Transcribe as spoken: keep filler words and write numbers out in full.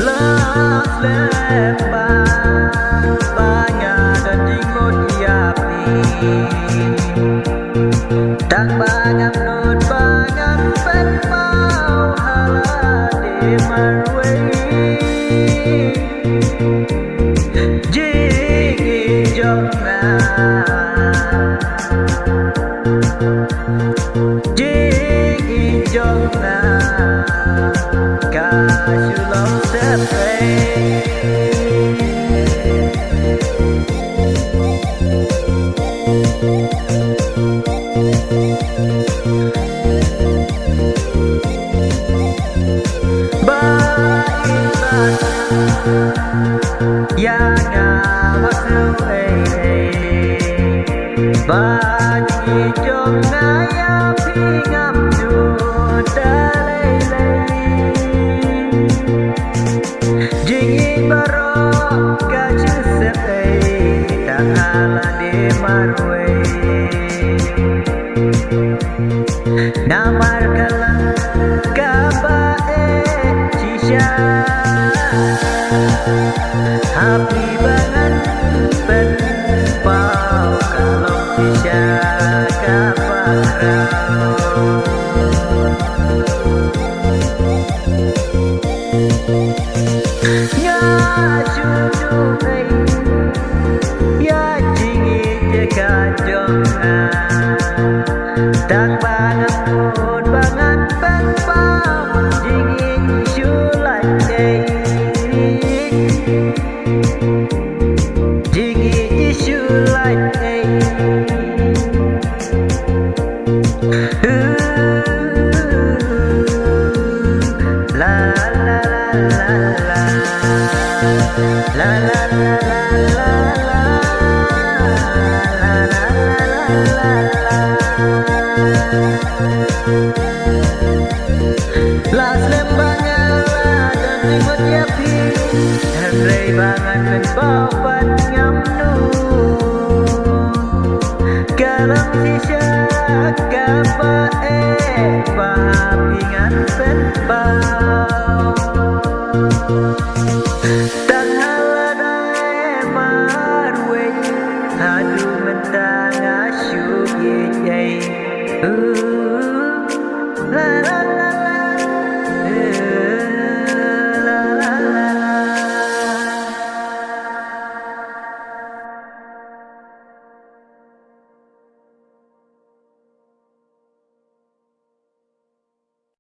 Long slem bha ba nga don jingmut ïa phi. Tang ba ngam nud ba ngam pynpaw ha lade marwei. Jingim jong nga, jingim jong nga ka shu long sepei. Ba i ba ïa nga ba shu ei ei. Ba jingim jong nga ïa phi ngam ju da lei lei. Jingim baroh ka shu sepei tang ha lade marwei. Namar ka long kaba eh shisha. Ha phi ba ngan pynpaw ka long shisha kaba khraw. Nga shu duwai ïa jingïeit jong nga. Tang ba ngam nud ba ngan pynpaw jingïeit shu lait ei. Jingïeit shu lait ei. La slem ba nga la don jingmut ïa phi, hynrei ba ngan pynpaw pat ngam nud. Ka long shisha kaba eh ba phi ngan pynpaw.